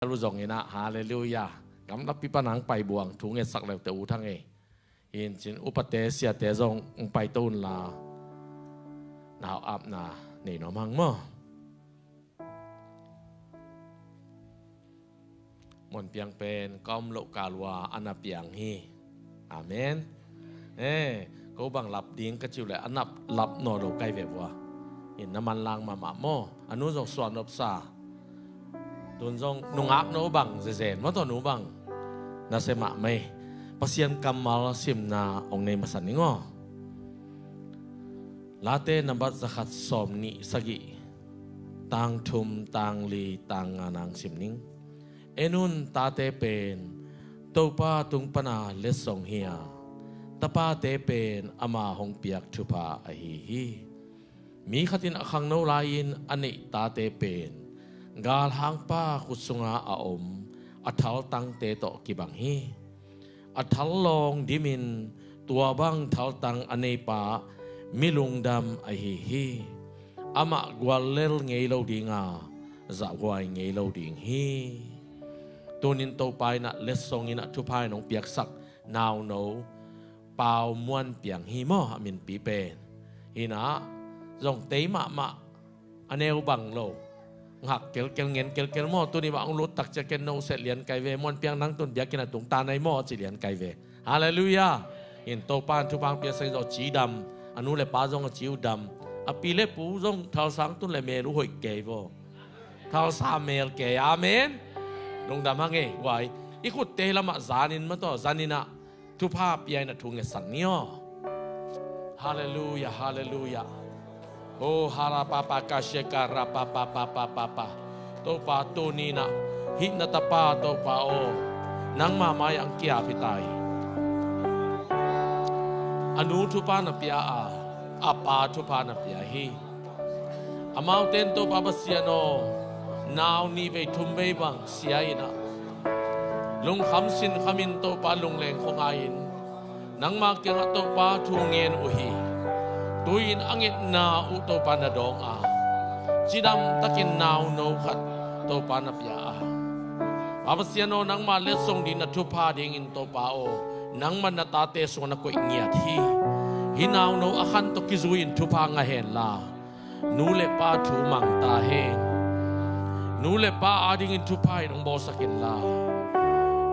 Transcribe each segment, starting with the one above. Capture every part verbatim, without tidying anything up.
Lu zong inah, halleluiah. Gamlapi panang pai buang thu ngetsak leute u thang ei. Hi in cin upate siate zong ong paito unla, nau apna nei nuam hang maw? Muanpiang pen ka om loh kalua a na piang hi. Amen. Eh, ko bang lap ding ka ciu le a nap lap naw lo kai ve vua. In na manlang mahmah maw? A nu zong suan nopsa. Tun zong nungak no bang zezen maw, tawh nu bang na se mahmah ei. Pasian kammal simna ong nei masa ning aw. Late nambat zakhat sawm nih sagih, tang thum, tang li, tang nga nang sim ning. En un, tate pen Topa tung pana letsong hi a, tapate pen ama hong piak thupha ahi hi. Mi khatin a khangno lai-in a neih tate pen galhangpa khut sunga a om a thaltangte tawh kibang hi. A thallawng dimin tua bang thaltang a neipa mi lungdam ahi hi. Amah guallel ngei lo dinga zahhuai ngei lo ding hi. Tunin Topa inah letsong inah thupha in hong piaksak nauno Pau Muan Piang hi maw, a minpi pen. Hinah zong tei mahmah, a neu bang lo, ngak kelkel, ngen kelkel maw? Tuni bang ong lut takcia ken no set lian kai ve. Muan Piang, nang tun biakinn a tung ta nai maw, a ci lian kai ve. Halleluiah. In Topa in thupha piaksak in zong ci dam, a nu le pa zong a ci uh dam, a pi le pu zong thalsang tun le mel uh hoih kei vaw. Thalsa mel kei. Amen. Lungdam hang ei guai. I khutte hi lamah zanin maw, tawh zaninah thupha pia inah thu ngetsak ni aw. Halleluiah, halleluiah. Oh, harapapa kasheka rapapapapapa. Topa tuninah hihna tapa Topa aw, nangma mai ang kiap hi ta hi. A nu thupha na pia a, a pa thupha na pia hi. Amaute in Topa Pasian aw, nau nih vei thum vei bang sia inah lungkham sinkhamin Topa lungleng khuangai-in nangma kiangah Topa thu ngen uh hi. Tu-in a ngetna uh Topa na dawng a, cidam takin nauno khat Topa na pia a, Pa Pasian aw, nangma letsong ding na thupha dingin Topa aw, nangman na tate sungah na koih ngiat hi. Hih nauno a khan tawh kizui-in thupha ngah henla, nu le pa thu mang ta hen. Nu le pa adingin thupha in hong bawlsak inla,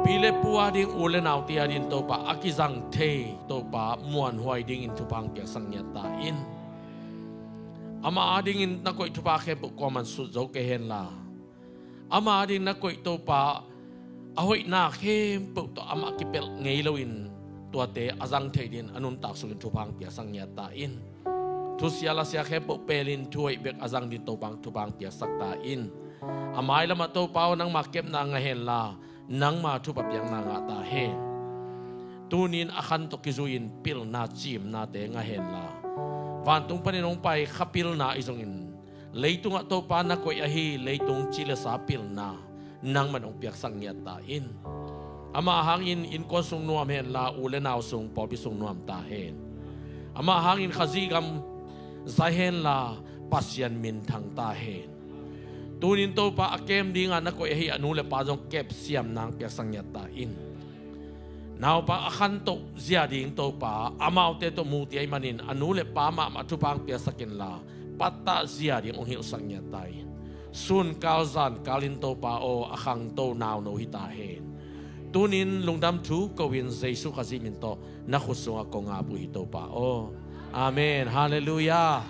pi le pu ading, u le naute adingin Topa a kizang thei Topa muanhuai dingin thupha hong piaksak ngiat ta in. Amah adingin na koih thupha khempeuh kuaman sut zo kei henla, amah ading na koih Topa a hoihna khempeuh tawh amah kipelh ngei loin tuate a zang thei dingin a nuntak sungin thupha hong piaksak ngiat ta in. Thusia lasia khempeuh pelin thu hoih bek a zang dingin Topa thupha hong piaksak ta in. A mailamah Topa aw, nangma kepna ngah henla, nangma thupha piakna ngah ta hen. Tunin a khan tawh kizui-in pilna cimnate ngah henla, vantung panin hong pai kha pilna i zongin, leitungah Topa na koih ahi leitung ci le sa pilna nangman hong piaksak ngiat ta in. Amah hangin innkuan sung nuam henla, u le nau sung, pawlpi sung nuam ta hen. Amah hangin Khazih gam zai henla, Pasian minthang ta hen. Tunin Topa a kem dinga na koih ahi a nu le pa zong kep siam nang piaksak ngiat ta in. Naupa a khantoh zia ding Topa, amaute tawh muti ahih manin a nu le pa mahmah thupha hong piaksak inla, pattah zia ding hong hilhsak ngiat ta in. Sunkal zankal in Topa aw, a khangto nauno hi ta hen. Tunin lungdam thu ko-in Jesu Khazih min tawh na khut sungah kong ap uh hi Topa aw. Amen. Halleluiah.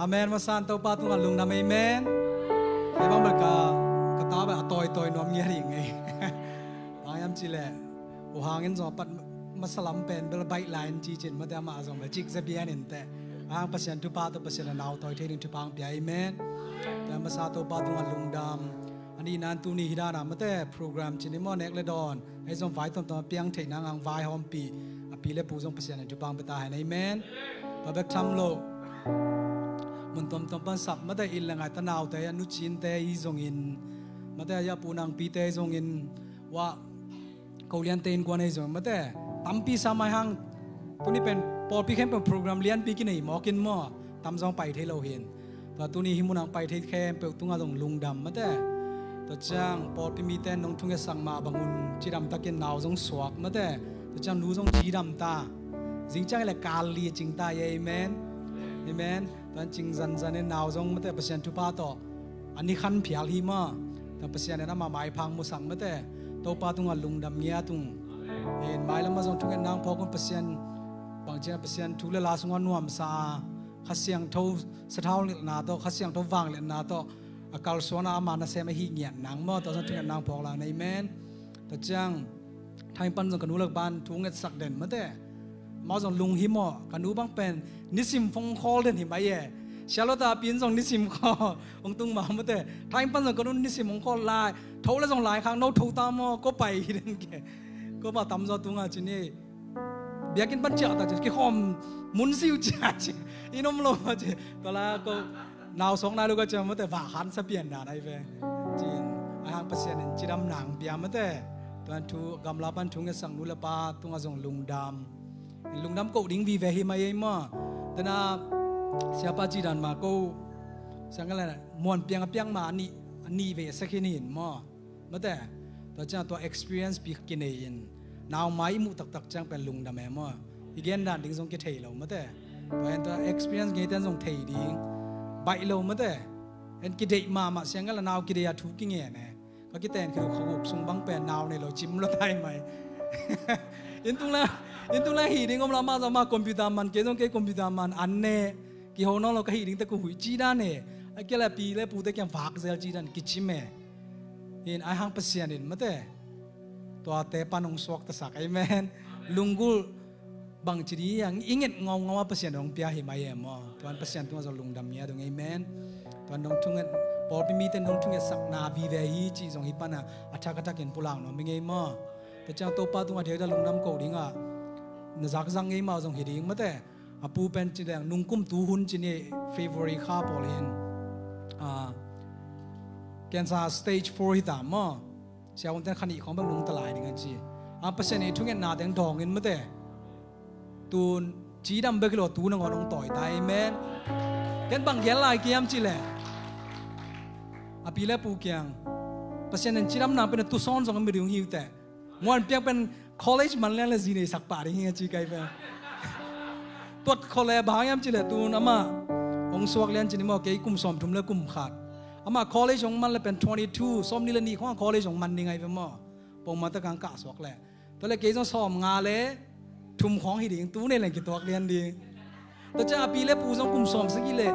Amen. Masa in Topa tungah lungdam, amen. Kei bang bel ka, ka ta bel a tawitawi nuam ngiat hi ngei. Bang hiam cih leh, U Hang in zong a pat masa lam pen bel baih lai in ci cin, mate amah zong bel cik zabian in teh. Hang Pasian thupha tawh Pasian a nau tawi thei ding thupha hong pia, amen. Tua masa Topa tungah lungdam. Nih nan tuni hi dana mate program cini maw nek le dawn ei zong vai tomtom a piang theih nang ang vai hawmpih a pi le pu zong Pasian in thupha pia ta hen. Amen. Tua bek tham lo mun tomtom pan sap mate inn le ngai ta naute a nu cinte hi zongin mate a pu nang pite hi zongin wah ko liante innkuan hi zong mate tampi sa mai hang tuni pen pawlpi khempeuh program lianpi kinei mawkin maw tam zong pai thei lo hin. Tua tuni hi munang pai thei khempeuh tungah zong lungdam mate. Tua ciang pawlpi mite nong thungetsak mah bangun cidam takin nau zong suak mate. Tua ciang nu zong cidam ta. Zing ciang le kal li cing ta ye amen. Amen. Tuan cing zanzan in nau zong mate Pasian thupha tawh a ni khan phial hi maw. Tua Pasian in ama maiphang musak mate Topa tungah lungdam ngia tung. In mailam a zong thunget nang phawk un Pasian bangcian Pasian thu le la sungah nuamsa a Kha Siangtho sathau nilhna tawh Kha Siangtho vangliatna tawh a kalsuana ama nasem ahi ngiat nang maw tua zong thunget nang phawk la nei men. Tua ciang thain pan zong ka nu lak ban thu ngetsak den mate. Mau zong lung hi maw ka nu bang pen nisim phone call den hi mai e. Sialota pin zong nisim call ong tung mau mate. Thain pan zong ka nu nisim phone call lai tho le zong lai khang no tho ta maw ko pai hi den ke. Ko ma tam zaw tunga cini biakinn pan ciah ta ci kikhawm mun siu ciah ci in om lo ma ci. Tua la ko nau sawk nai lo ka ciah mate vah khan sa pian dan ai ve. Cin ai hang Pasian in cidam nang pia mate. Tuan thu gamla pan thu ngetsak nu le pa tunga zong lungdam. Lungdam ko ding vive hi mai ei maw. Tena siapa cidan ma ko siang la muan piang a piang ma a nih a nih ve sak hi nin maw. Mate tua ciang tua experience pi kinei in nau mai i muh taktak ciang pen lungdam e maw. I gen dan ding zong kithei lo mate. Tua en tua experience ngei ten zong thei ding baih lo mate. En kideih mahmah siang la nau kideih a thu kingen e. Ka kiten khiduk khaguk sung bang pen nau nei lo cim lo tai mai. Intung la intung la hi ding om la ma zong ma computer man kei zong kei computer man an ne. Kiho nawn lo ka hih dingte ku huih ci dan e. A kia le pi le pute kiang vak zel ci dan kicim e. In ai hang Pasian in mate tuate pan hong suaktasak amen. Lunggulh bangci di ang i nget ngaungau a Pasian hong pia hi mai e maw. Tuan Pasian tungah zong lungdam ngia dong amen. Tuan dong thunget pawlpi mite dong thunget sakna vive hi ci zong hi pana a thak a thakin pulak nuam hi ngei maw. Tua ciang Topa tungah thei ta lungdam ko dingah na zakzang ngei maw zong hi ding mate. A pu pen ci leng nungkum tu hun ci ni February kha pawl hin cancer stage four hi ta maw. Sia hun ten khanih khawng bek nung ta lai ding a ci. Ang Pasian i thungetna teng dawngin mate. Tun cidam bek hi lo tu nangawn hong tawi ta amen. Ken bang gel lai kiam ci le a pi le pu kiang Pasian in cidamna pen a tusawn zong a mi ding hi uh teh. Muan piang pen college man lian le zi nei sak pah ding hi a ci kai pen. Tuat khole bang hiam ci le tun ama hong suak lian ci ni maw kei kum sawm thum le kum khat. Ama college hong man le pen twenty two sawm ni le ni khong college hong man ni ngai ve maw. Pong ma ta kang kah suak le. Tua le kei zong sawm nga le thum khong hi ding tu nei leng kituak lian ding. Tua ciang a pi le pu zong kum sawm sagih le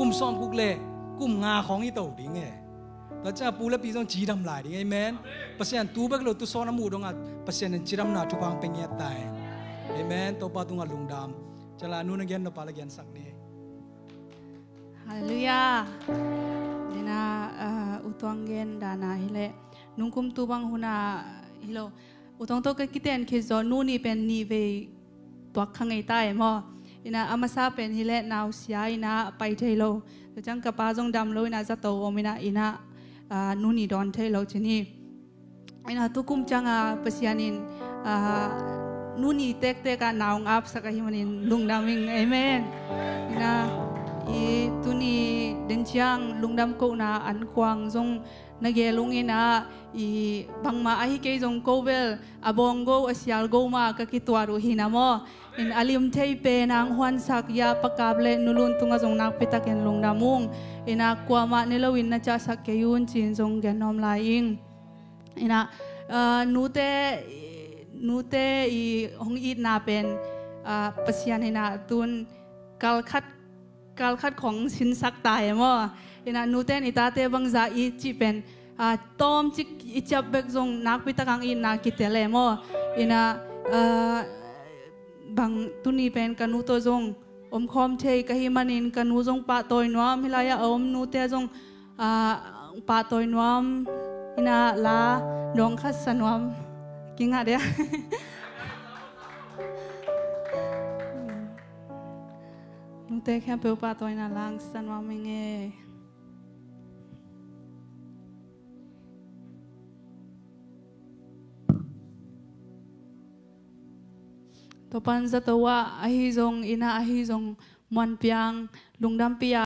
kum sawm guk le kum nga khawng hi to ding e. Tua ciang a pu le pi zong cidam lai ding amen. Pasian tu bek lo tusawn a muh dongah Pasian in cidamna thupha hong pe ngiat ta e. Amen. Topa tungah lungdam. Ciang la nu na gen no pa la gensak ni. Halleluiah. Dena uh, utuang gen dana hileh nungkum tu bang huna hilo. Utuang to ka kiten khit zo nu ni pen ni vei tuak kha ngei ta e maw. Ina a masa pen hileh nausia ina pai thei lo. Tua ciang ka pa zong dam lo ina zato om ina ina ah, nu ni dawn thei lo ci ni. Ina tukum cianga Pasian in ah, nu ni tektek ah naung apsak ahi manin lungdam ing. Amen. Ina i tuni den ciang lungdam kohna an kuang zong na gel ung ina i bangma ahi kei zong ko bel a bawng go a sial go ma ka kituat uh hina maw. In a lim thei pen ang huansak ya pakap le nulun tunga zong nakpi takin lungdam ung. Ina kuamah ne loin na cahsak kei un cin zong gen nuam lai ing. Ina ah, nute nute i hong itna pen ah, Pasian ina tun kalkhat kalkhat khong sinsak ta e maw. Ina nuten i tate bangza i cih pen ah, tawm cik i ciap bek zong nakpi takang itna kitel e maw. Ina ah, bang tuni pen ka nu to zong omkhawm thei ka hi manin ka nu zong pahtawi nuam hilai-ah a om nute zong ah, pahtawi nuam Ina la dawng khat sa nuam. Kingah dia. Nute khempeuh pah tawh ina lang sa nuam ing e. Topan zato ah ahi zong, ina ahi zong, muanpiang lungdampi ah